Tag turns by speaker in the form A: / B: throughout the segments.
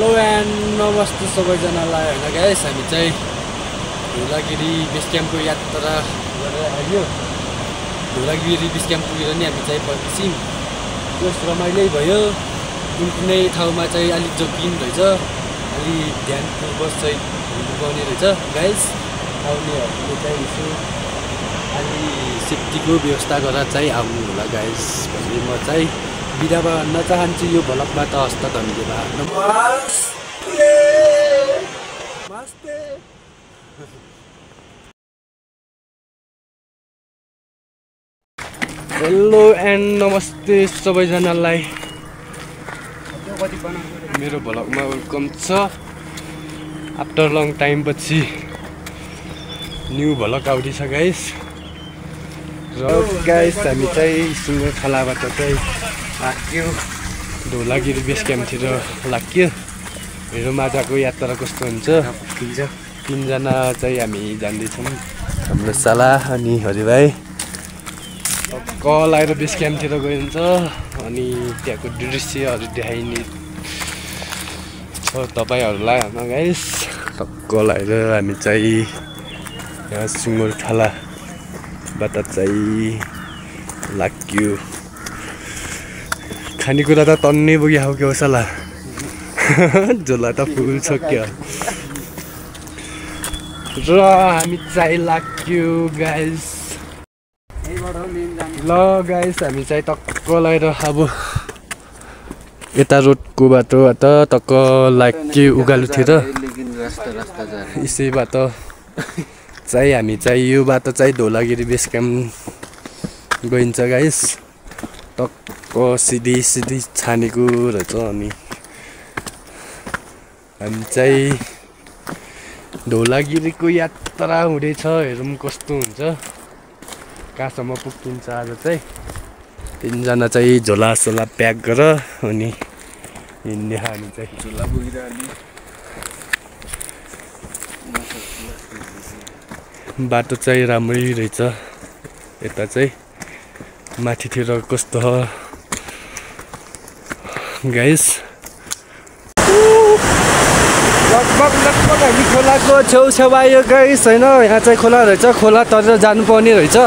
A: Hello and नमस्ते सबैजनालाई होइन गाइस हामी चाहिँ धुलागिरी बेस क्याम्पको यात्रा गरेर आयो। धुलागिरी बेस क्याम्प पुगेर नि हामी चाहिँ फर्किन्छौँ। त्यस रमाइलो भयो। कुन कुनै ठाउँमा चाहिँ अलिक जोखिम रहेछ, अलि ध्यानपूर्वक चाहिँ हिँड्नुपर्ने रहेछ गाइस। आउनेहरूले चाहिँ यसो अलि सेफ्टीको व्यवस्था गरेर चाहिँ आउनु होला गाइस भन्ने म चाहिँ बिदा भन्न चाहन्छु यो भ्लगबाट। हस्त धन्यवाद। हेलो एन्ड नमस्ते सबैजनालाई मेरो भ्लगमा वेलकम छ। आफ्टर लङ टाइम पछि न्यू भ्लग आउँदैछ गाइस। र गाइस हामी चाहिँ सुँगुर खोलाबाट चाहिँ लाग्यो धुलागिरी बेस क्याम्पतिर लाग्यो। मेरो माझको यात्रा कस्तो हुन्छ। तीनजना चाहिँ हामी जाँदैछौँ, हाम्रो साला अनि हरिभाइ। कल आएर बेस क्याम्पतिर गइन्छ अनि त्यहाँको दृश्यहरू देखाइने छ तपाईँहरूलाई होइन गाइस। कल आएर हामी चाहिँ यहाँ सुँगुर खोलाबाट चाहिँ लाग्यो। खानेकुरा त तन्नै पुग्यो के हो साला। झोला त फुल छ क्या। र हामी चाहिँ लाग्यो गाइस। ल गाइस हामी चाहिँ टक्क लगाएर अब यता रोडको बाटोबाट टक्क लाग्यो उकालोतिर। यसैबाट चाहिँ हामी चाहिँ यो बाटो चाहिँ धुलागिरी बेस क्याम्प गइन्छ गाइस। टक्क सिधी छानेको रहेछ। अनि हामी चाहिँ धुलागिरीको यात्रा हुँदैछ। हेरौँ कस्तो हुन्छ, कहाँसम्म पुग्छ आज चाहिँ। तीनजना चाहिँ झोलासोला प्याक गरेर अनि हिँड्ने हामी चाहिँ। झोला पुगिरहने बाटो चाहिँ राम्रै रहेछ। यता चाहिँ माथितिर कस्तो हो गाइस। लगभग हामी खोलाको छेउछाउ आयो गाइस होइन। यहाँ चाहिँ खोला रहेछ, खोला तरेर जानुपर्ने रहेछ।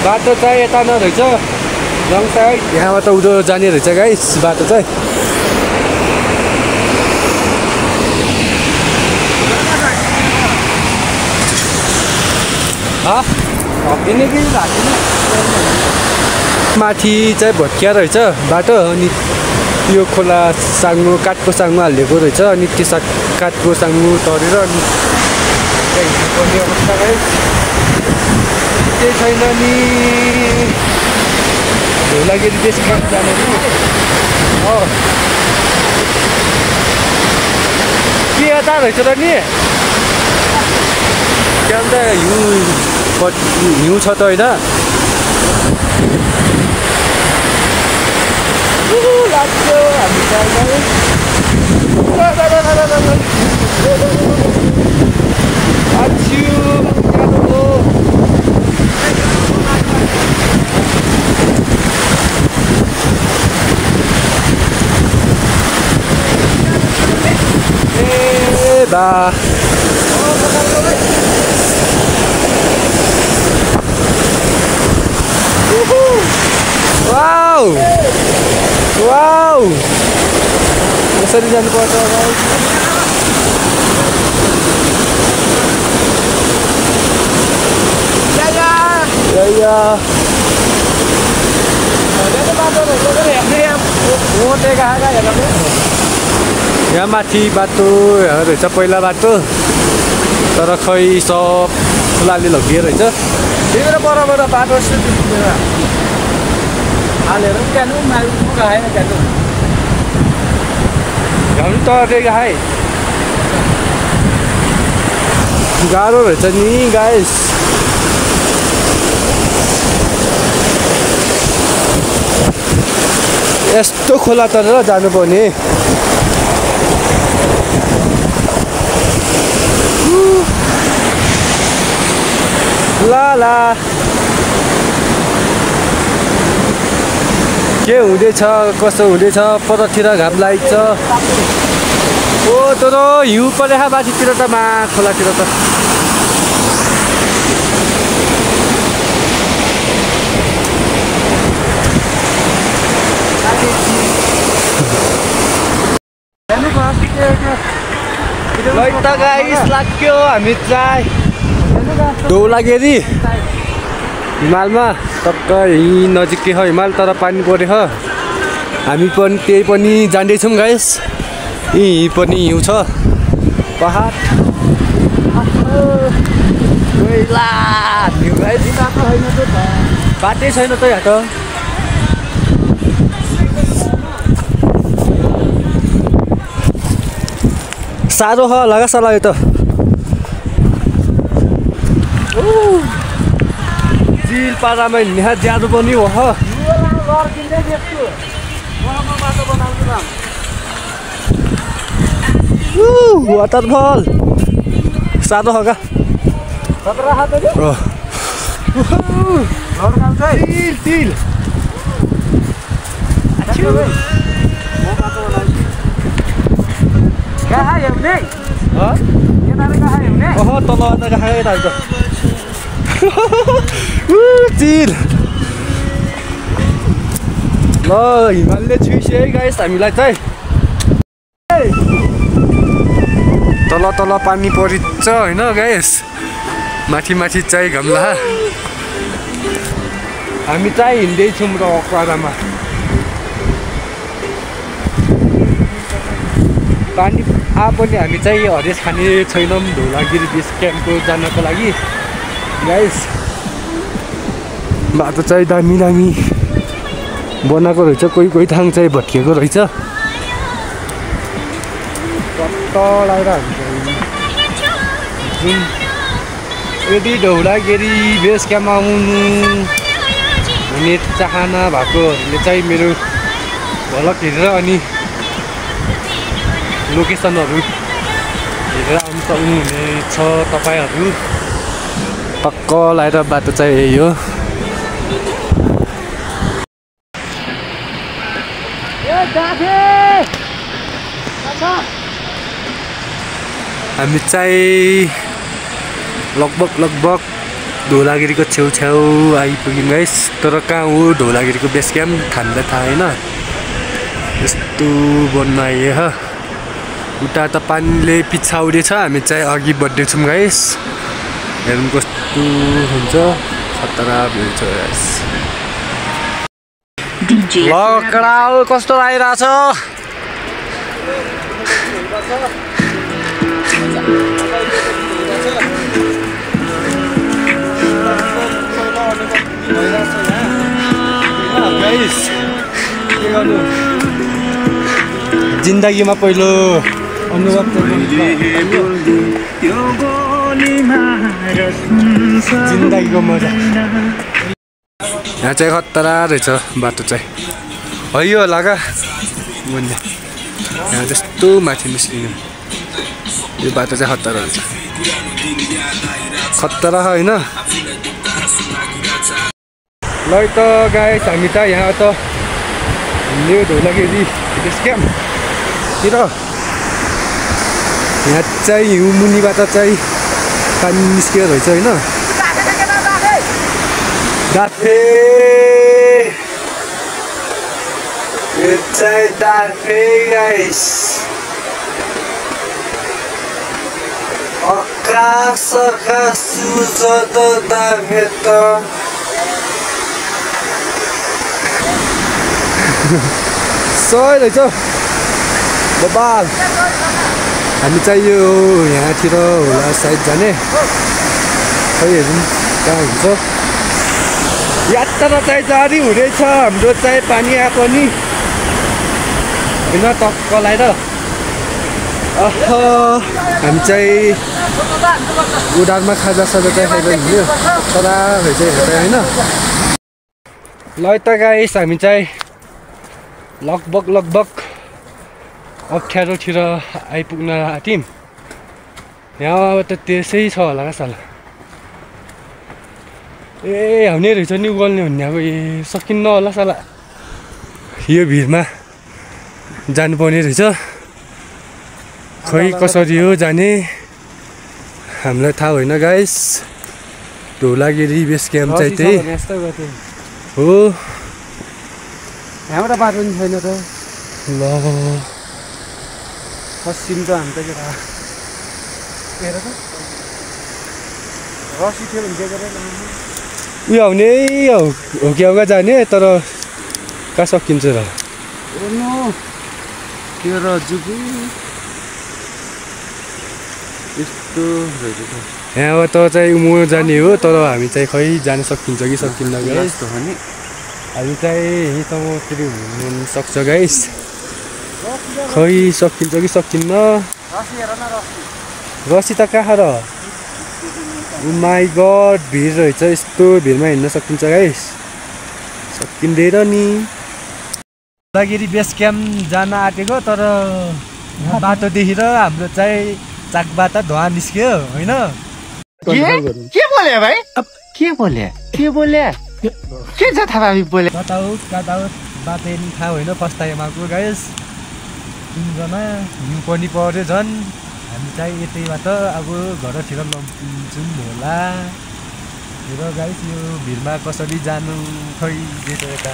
A: बाटो चाहिँ यता नरहेछ, रङ साइड यहाँबाट उधर जाने रहेछ गाइस बाटो चाहिँ। माथि चाहिँ भत्किया रहेछ बाटो। अनि यो खोला साङ्गो काठको साङ्गो हालिएको रहेछ। अनि त्यो काठको साङ्गो तरेर अनि हिँड्नुपर्ने अवस्था गाइस। केही छैन नि धुलागिरी बेस क्याम्प जाने नि। के यता रहेछ र नि क्याम्प त हिउँ छ त होइन। लाग्छ हामी वाउ यसरी जानुपर्छ यहाँ माथि बाटो रहेछ, पहिला बाटो तर खै सब खोलाले लगियो रहेछ। त्यही बराबर बाटो हालेर जानु खाएन जानु झन् त खाए गाह्रो रहेछ नि गाइस। यस्तो खोला तरेर जानुपर्ने। ला के हुँदैछ कसो हुँदैछ परतिर घाम लाग्छ ओ तर हिउँ परेखा माथितिर त मा खोलातिर त ल त गाइस लाग्यो हामी चाहिँ धौलागिरी हिमालमा टक्क यहीँ नजिकै हो हिमाल तर पानी परेछ हामी पनि त्यही पनि जाँदैछौँ गाइस यहीँ पनि हिउँ छ पहाड बाटै छैन त यहाँ त साह्रो हो लगा साला यो त झिल पारामा यहाँ ज्यादो पनि हो वाटरफल साह्रो हो तिल चिल ल हिमालले छुइसे है गाइस हामीलाई चाहिँ तल तल पानी परिन्छ होइन गाइस माथि माथि चाहिँ घम्ला हामी चाहिँ हिँड्दैछौँ र अखबारमा पानी पनि हामी चाहिँ हरेस खाने छैनौँ धौलागिरी बेस क्याम्पको जानको लागि गाइस बाटो चाहिँ दामी दामी बनाएको रहेछ कोही ठाउँ चाहिँ भत्किएको रहेछ लगाएर हामी यदि धौलागिरी बेस क्याम्प आउनु हुने चाहना भएकोहरूले चाहिँ मेरो भ्लग हेरेर अनि लोकेसनहरू हेरेर आउनु सक्नुहुनेछ तपाईँहरू टक्क लगाएर बाटो चाहिँ यही हो हामी चाहिँ लगभग धौलागिरीको छेउछाउ आइपुग्यौँ गाइस तर कहाँ हो धौलागिरीको बेस क्याम्प हामीलाई थाहा होइन यस्तो बनाइयो उता त पानीले पिछाउँदैछ हामी चाहिँ अघि बढ्दैछौँ गाइस हेर्नु कस्तो हुन्छ खतरा हुन्छ गाइस ल कडा कस्तो लागिरहेछ गाइस के गर्नु जिन्दगीमा पहिलो अनुभव जिन्दगीको मजा यहाँ चाहिँ खतरा रहेछ बाटो चाहिँ है लगा भन्ने यहाँ त्यस्तो माथि निस्किनु यो बाटो चाहिँ खतरा रहेछ खतरा होइन ल त गाइस हामी त यहाँ त न्यू धौलागिरी बेस क्याम्पतिर यहाँ चाहिँ हिउँ मुनिबाट चाहिँ पानी निस्किएको रहेछ होइन डाफे यो चाहिँ डाफे गाइस आकाश सुझद डाफे त सही रहेछ बबाल हामी चाहिँ यो यहाँतिर होला साइड जाने खै हेरौँ कहाँ हुन्छ यात्रा चाहिँ जारी हुँदैछ हाम्रो चाहिँ पानी आए पनि होइन टक्क लगाएर हामी चाहिँ उडानमा खाजासाजा चाहिँ खाएर हिँड्यो खतरा रहेछ होइन ल त गाइस हामी चाहिँ लगभग अप्ठ्यारोतिर आइपुग्न आँट्यौँ यहाँ त त्यसै छ होला क्या साला ए हुने रहेछ नि उगल्ने भन्ने अब ए सकिन्न होला साला यो भिडमा जानुपर्ने रहेछ खै कसरी हो जाने हामीलाई थाहा होइन गाइस धौलागिरी बेस क्याम्प चाहिँ त्यही हो
B: यहाँबाट बाटो नि छैन त
A: ल
B: पश्चिम त हामी त केटा हेर त रसी थियो भने के गरेर
A: उयो आउने हो कि आउगा जाने तर कहाँ सकिन्छ र
B: त्यो र जुगु यस्तो रहेछ
A: यहाँबाट चाहिँ म जाने हो तर हामी चाहिँ खै जान सकिन्छ कि सकिन्न गाइस
B: भने
A: हामी चाहिँ यहीँसम्मतिर हुनु सक्छ गाइस खै सकिन्छ कि सकिन्न रसी त कहाँ र माई गड भिड रहेछ यस्तो भिडमा हिँड्न सकिन्छ गाइस सकिँदैन नि धौलागिरी बेस क्याम्प जान आँटेको तर बाटो देखेर हाम्रो चाहिँ चाकबाट धुवा निस्क्यो होइन
B: के बोले भाइ अब के बोले के छ थाहा बोले
A: कताउत बाटो नि थाहा होइन फर्स्ट टाइम आएको गाइस 3 जना हिउँ पनि पर्यो झन् हामी चाहिँ यतैबाट अब घरतिर लम्पिन्छौँ होला र गाइस यो भिडमा कसरी जानु खै यता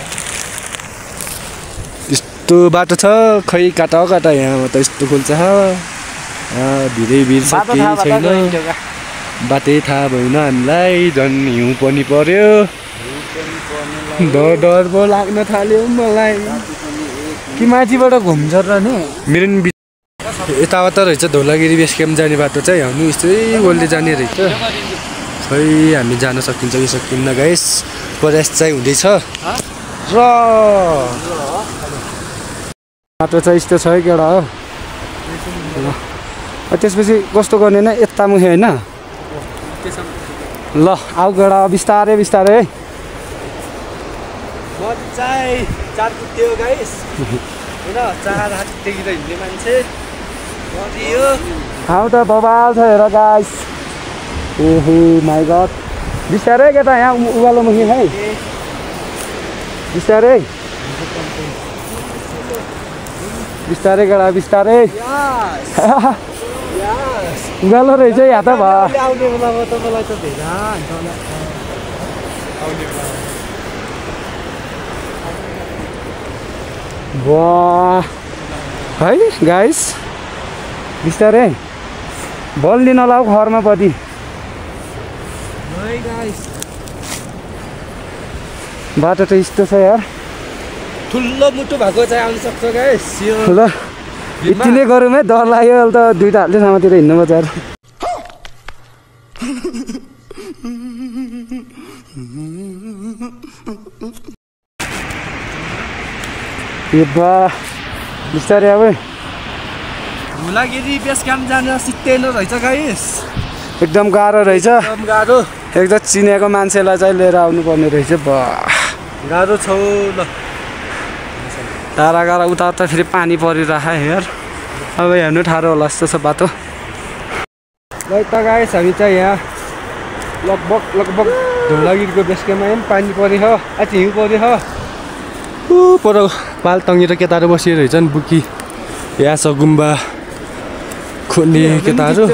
A: यस्तो बाटो छ खै काटा यहाँ त यस्तो खोल्छ भिडै भिड छ केही छैन बाटै थाहा भएन हामीलाई झन् हिउँ पनि पर्यो डर पो लाग्न थाल्यो मलाई
B: कि माथिबाट घुम्छ र नि
A: मेरो नि यताबाट रहेछ धौलागिरी बेस क्याम्प जाने बाटो चाहिँ हामी यस्तै गोल्दै जाने रहेछ खै हामी जान सकिन्छ कि सकिन्न गाइस प्रयास चाहिँ हुँदैछ र बाटो चाहिँ यस्तो छ है केटा हो त्यसपछि कस्तो गर्ने होइन यता मुखे होइन ल आऊ केटा बिस्तारै है चाहिँ 4 कुत्यो गाइस होइन 4 हातदेखि हिँड्ने मान्छे ठाउँ त बबाल छ हेर गाइस ओहो माई गड बिस्तारै केटा यहाँ उकालो मुखी है बिस्तारै केटा बिस्तारै उकालो रहेछ यहाँ त वाह है गाइस बिस्तारै बल्ने नलाऊ घरमा पति बाटो त यस्तो छ यार ठुलो मुटु भएको चाहिँ आउनु सक्छ गाइस ल यति नै गरौँ है डर लाग्यो अहिले त दुईटा हातले समातिर हिँड्नु बजार बिस्तारै अब धौलागिरी बेस क्याम्प जान सित्तैनो रहेछ गाइस एकदम गाह्रो रहेछ एकदम चिनेको मान्छेलाई चाहिँ लिएर आउनुपर्ने रहेछ गाह्रो छ ल टाढा उता फेरि पानी परिरह हेर अब हेर्नु ठाह्रो होला जस्तो छ बाटो ल त गाइस हामी चाहिँ यहाँ लगभग धौलागिरीको बेस क्याम्पमा पनि पानी पऱ्यो आज हिउँ पऱ्यो पर पाल टङ्गेर केटाहरू बसिरहेको रहेछन् बुकी यहाँ छ गुम्बा खोल्ने केटाहरू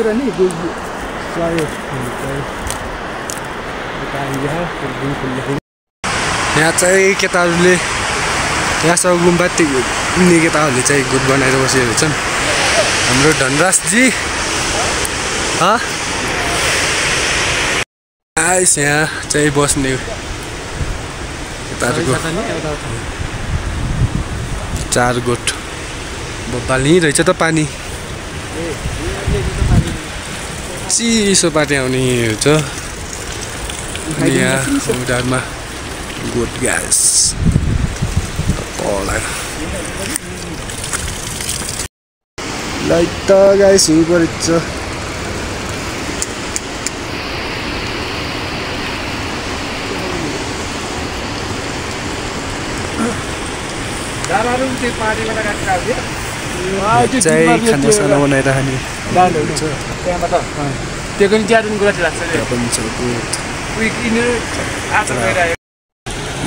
A: यहाँ चाहिँ केटाहरूले यहाँ सब गुम्बा नि केटाहरूले चाहिँ गुट बनाएर बसेको रहेछन् हाम्रो धनराजजी आइस यहाँ चाहिँ बस्ने केटाहरूको 4 गोठ बब्बाली रहेछ त पानी चिसो पानी आउने हुन्छ यहाँ उडारमा गोठ ग्यास लाइट त गाइस हुनु परेछ चाहिँ खानासाना बनाएर खाने
B: त्यहाँबाट त्यो पनि ज्यादा कुरा लाग्छ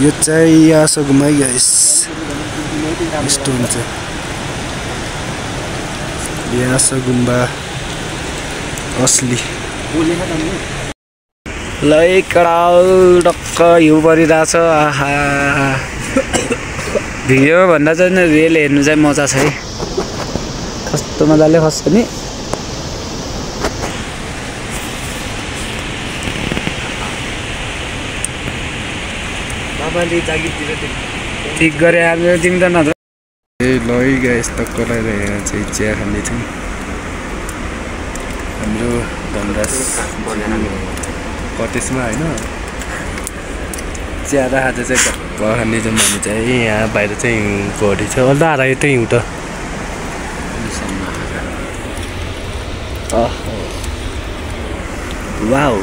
C: यो चाहिँ यासो गुम्बा गाइस यस्तो हुन्छ यासो गुम्बा असली लै कडाउ डक्क हिउँ परिरहेछ आहा भिडियो भन्दा चाहिँ रियल हेर्नु चाहिँ मजा छ है कस्तो मजाले खस्छ नि बाबाले जागिरतिर ठिक गरे आज तिनजना ए लै गाइस टक्क लगाएर चाहिँ चिया खाँदैछौँ हाम्रो धनराज कटेजमा होइन चिया र आज चाहिँ टक्क खाँदैछौँ हामी चाहिँ यहाँ बाहिर चाहिँ घडी छ अन्त आएर यतै हिउँ त वाउ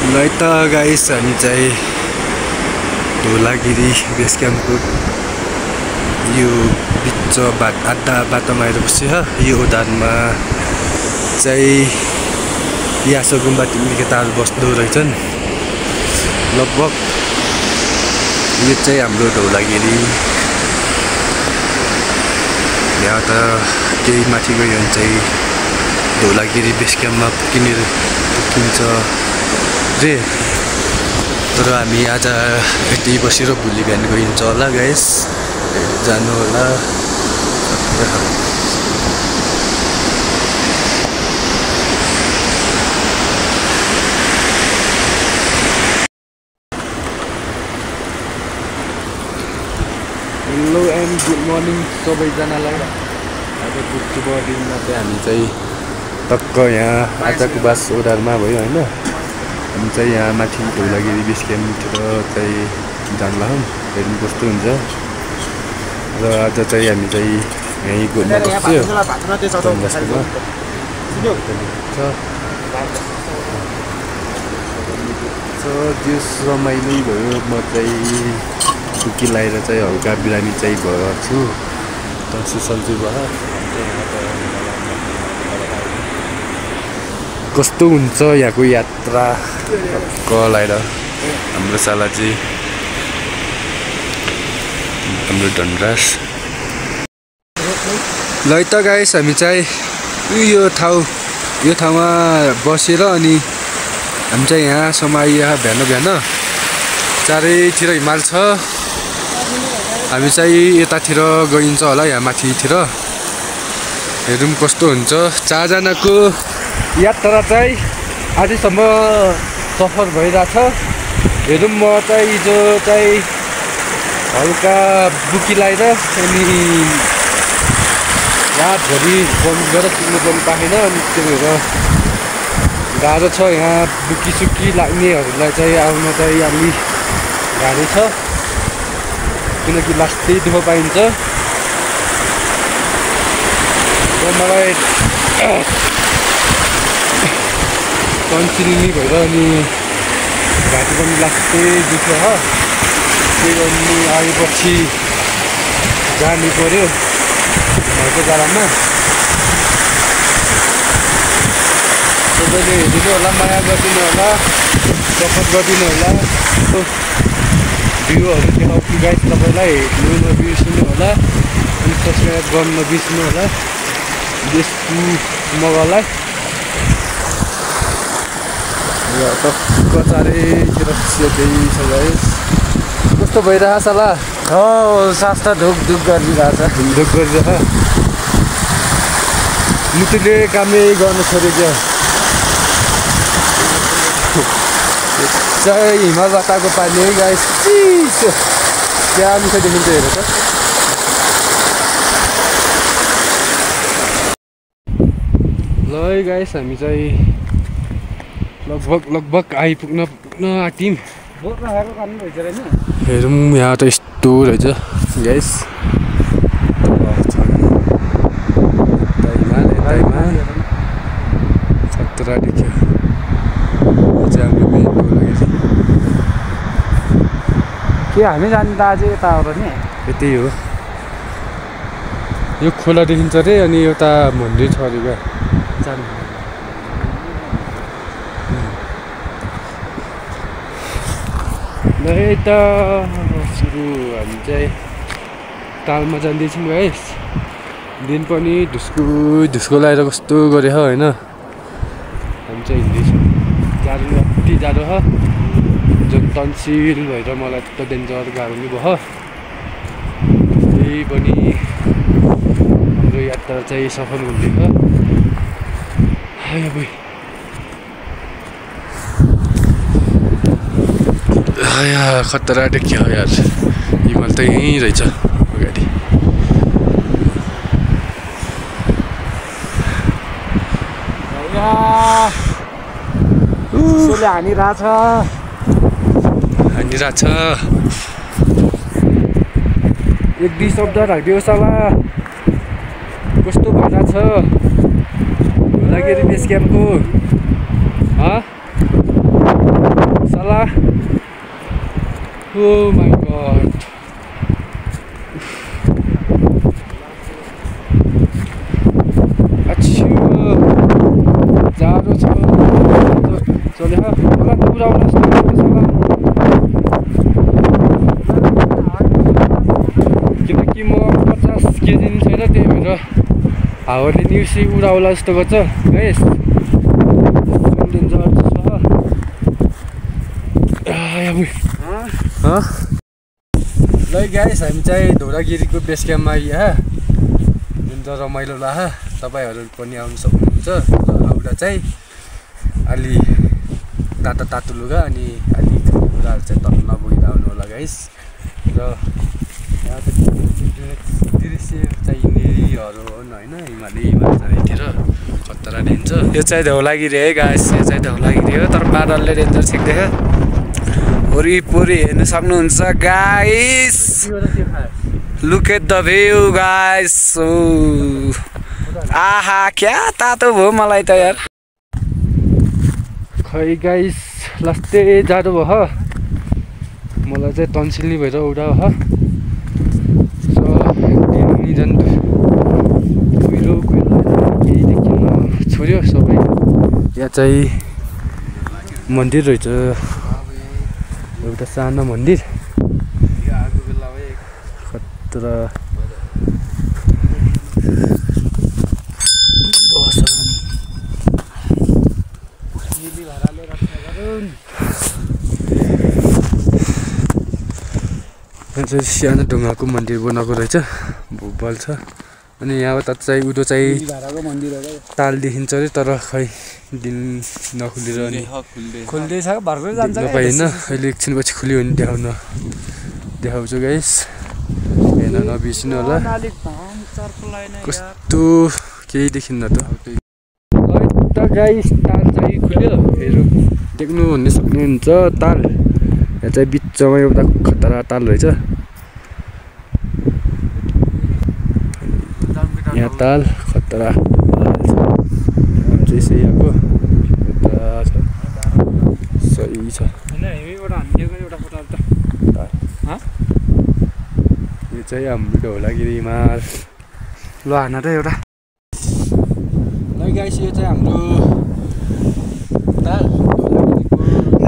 C: लै त गाइस हामी चाहिँ धौलागिरी बेस क्याम्पको यो बिच आधा बाटोमा आएर बस्यो यो उडानमा चाहिँ यासो गुम्बा तिमी केटाहरू बस्दो रहेछन् लगभग यो चाहिँ हाम्रो धौलागिरी यहाँ त केही माथि गयो भने चाहिँ धौलागिरी बेस क्याम्पमा पुगिन्छ रे तर हामी आज यति बसेर भोलि बिहान गइन्छ होला गाइस जानु होला हेलो एन्ड गुड मर्निङ सबैजनालाई आजको शुभ दिनमा चाहिँ हामी चाहिँ टक्क यहाँ आजको बास ओडारमा भयो होइन हामी चाहिँ यहाँ माथि धौलागिरी बेस क्याम्पतिर चाहिँ जान्ला हौँ हेर्नु कस्तो हुन्छ र आज चाहिँ हामी चाहिँ यहीँ घुम्न बस्यो जस रमाइलो भयो म चाहिँ डुकी लगाएर चाहिँ हल्का बिरामी चाहिँ भएको छु सल्जी भयो कस्तो हुन्छ यहाँको यात्रा लगाएर हाम्रो सालाजी हाम्रो धनराज लै त गाइस हामी चाहिँ यो ठाउँमा बसेर अनि हामी चाहिँ यहाँसम्म आइया बिहान चारैतिर हिमाल छ हामी चाहिँ यतातिर गइन्छ होला यहाँ माथितिर हेरौँ कस्तो हुन्छ चारजनाको यात्रा चाहिँ आजसम्म सफर भइरहेछ हेरौँ म चाहिँ हिजो चाहिँ हल्का बुकी लगाएर अनि रातभरि बन्द गरेर पुग्नु पाएन अनि त्यही भएर गाह्रो छ यहाँ बुकी लाग्नेहरूलाई चाहिँ आउन चाहिँ अलि गाह्रो छ किनकि लास्टै दुःख पाइन्छ र मलाई कन्टिन्यू भएर अनि घाँटी पनि लास्टै दुख्यो हो त्यही गर्नु आएपछि जानु पऱ्यो घरको जग्गामा सबैले हेरिदिनु होला माया गरिदिनु होला सपोर्ट गरिदिनु होला भ्यूहरू देखाउँछु गाइस तपाईँलाई हेर्नु नबिर्सिनु होला अनि सब्सक्राइब गर्नु नबिर्सिनु होला देशको मगलाई टक्क चारैतिर त्यही छ गाइस कस्तो भइरहेछ होला
B: हो सास त ढुक गरिरहेछ
C: ढुक गरिरहेछ मुटुले कामै गर्न छोड्यो क्या चाहिँ हिमालबाट आएको पानी है गाइस चिसो त्यहाँ मिठो देखिन्छ हेरेर त ल गाइस हामी चाहिँ लगभग आइपुग्न आँट्यौँ हेरौँ यहाँ त यस्तो रहेछ गाइस खतरा देख्यो
B: के हामी जाने त अझै यता हो नि
C: यतै हो यो खोला देखिन्छ रे अनि एउटा मन्दिर छ अरे क्या त सुरु हामी चाहिँ तालमा जाँदैछौँ गाइस। दिन पनि धुस्को लगाएर कस्तो गरे होइन। हामी चाहिँ हिँड्दैछौँ। जाडो कति जाडो छ, जुन टन्सिल भएर मलाई त डेन्जर गाह्रो नि भयो। त्यही पनि हाम्रो यात्रा चाहिँ सफल हुँदैछ। खतरा देखियो यार, हिमाल त यहीँ रहेछ अगाडि।
B: हानिरहेछ
C: एक दुई शब्द राखिदियो साला। कस्तो भइरहेछ धुलागिरी बेस क्याम्पको साला। Oh my god. अच्छा जाडो छ चले होला पुरा किनकि म 50 केजी छैन, त्यही भएर हावाले निउसी उडाउला जस्तो गर्छ गाइस। ल गाइस हामी चाहिँ धौलागिरीको बेस क्याम्पमा आइया। जुन त रमाइलो लाग्यो, तपाईँहरू पनि आउनु सक्नुहुन्छ। आउँदा चाहिँ अलि तातो लुगा अनि अलि कुराहरू चाहिँ तल नबोकेर आउनु होला गाइस। र यहाँ दृश्य चाहिँ नेरीहरू हुन् होइन, हिमाली चारैतिर खतरा देख्छ। यो चाहिँ धौलागिरी है गाइस, यो चाहिँ धौलागिरी हो, तर बादलले डेन्जर छेक्दैछ। वरिपरि हेर्न सक्नुहुन्छ guys. Look at the view guys. आहा क्या तातो भयो मलाई त यार। खै गाइस लास्टै जाडो भयो, मलाई चाहिँ टन्सिल भएर उडा हो। झन् कुहिरो केही देखिन छोड्यो सबै। यहाँ चाहिँ मन्दिर रहेछ, एउटा सानो मन्दिर। खतरा चाहिँ सानो ढुङ्गाको मन्दिर बनाएको रहेछ, भोपाल छ। अनि यहाँ त चाहिँ उदो चाहिँ ताल देखिन्छ अरे, तर खै दिन नखुलेर अनि
B: खोल्दैछ भर्खरै जान्छ
C: होइन। अहिले एकछिनपछि खुल्यो भने देखाउँछु गाइस, हेर्न नबिर्सिनु होला। कस्तो केही देखिन्न त गाइस। ताल चाहिँ खुल्यो, हेरौँ देख्नु भन्ने सक्नुहुन्छ ताल। यहाँ चाहिँ बिचमा एउटा खतरा ताल रहेछ। यहाँ ताल खतरा चाहिँ सही आएको सही छ। यो चाहिँ हाम्रो धौलागिरी हिमाल।
B: ल हान त एउटा।
A: ल गाइस यो चाहिँ हाम्रो ताल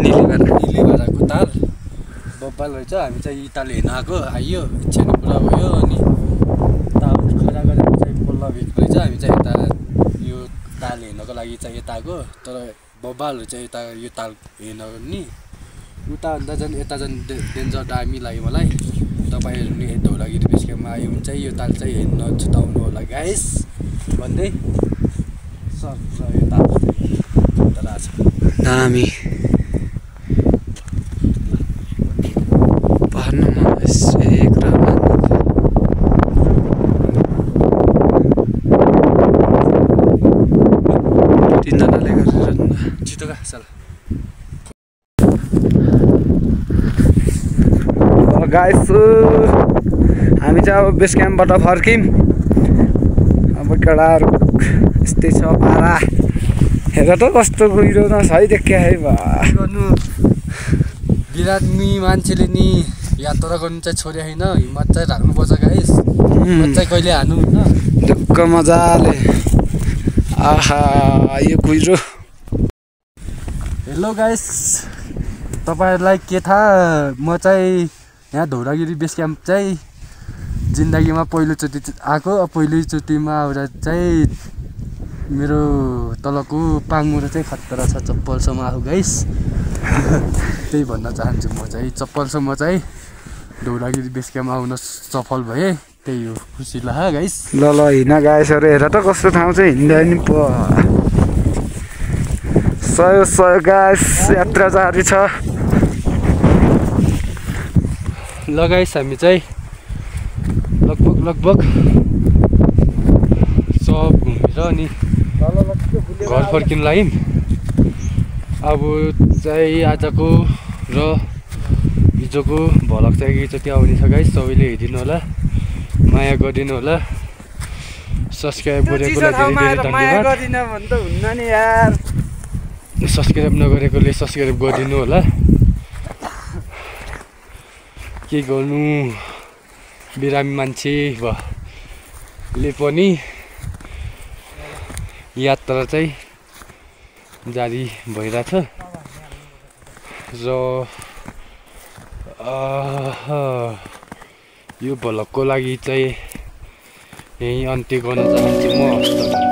A: निलीभाराको ताल बब्बाल रहेछ। हामी चाहिँ यी ताल हेर्न आइयो, इच्छा नै पुरा भयो। अनि ताल खरा गरेर चाहिँ पल्ल भेट्नु रहेछ। हामी चाहिँ यता यो ताल हेर्नको लागि चाहिँ यता आएको, तर बब्बालहरू चाहिँ यता यो ताल हेर्न नि उता भन्दा झन् यता झन् डेन्जर दामी लाग्यो मलाई। तपाईँहरू नि धौलागिरी बेस क्याम्पमा आयो भने चाहिँ यो ताल चाहिँ हेर्न छुटाउनु होला गाइस भन्दै सर यो ताल खतरा छ
C: दामी। गाइस हामी चाहिँ अब बेस क्याम्पबाट फर्क्यौँ। अब केटाहरू यस्तै छ पारा। हेर त कस्तो कुहिरो न है देखिया है
A: गर्नु। बिरामी मान्छेले नि यात्रा गर्नु चाहिँ छोड्यो होइन, हिम्मत चाहिँ राख्नुपर्छ गाइस। हिम्मत चाहिँ कहिले हान्नु होइन,
C: ढुक्क मजाले। आहा यो कुहिरो।
A: हेलो गाइस
C: तपाईँहरूलाई के थाहा म चाहिँ यहाँ धौलागिरी बेस क्याम्प चाहिँ जिन्दगीमा पहिलोचोटि आएको पहिलोचोटिमा आएर चाहिँ मेरो तलको पाङमुरो चाहिँ खतरा छ चप्पलसम्म आएको गाइस त्यही भन्न चाहन्छु म चाहिँ चप्पलसम्म चाहिँ धौलागिरी बेस क्याम्प आउन सफल भए त्यही हो खुसी लाग्यो गाइस
B: ल हिँड गाइसहरू हेर त कस्तो ठाउँ चाहिँ हिँड्दा नि सय गाइस यात्रा जारी छ
C: ल गाइस हामी चाहिँ लगभग सब घुमेर अनि घर फर्किनु लाग्यौँ अब चाहिँ आजको र हिजोको भ्लग चाहिँ एकैचोटि आउने छ गाइस सबैले हेरिदिनु होला माया गरिदिनु होला सब्सक्राइब गरेको लागि धेरै धन्यवाद सब्सक्राइब नगरेकोले सब्सक्राइब गरिदिनु होला के गर्नु बिरामी मान्छे भले पनि यात्रा चाहिँ जारी भइरहेछ र यो भ्लगको लागि चाहिँ यही अन्त्य गर्न चाहन्छु म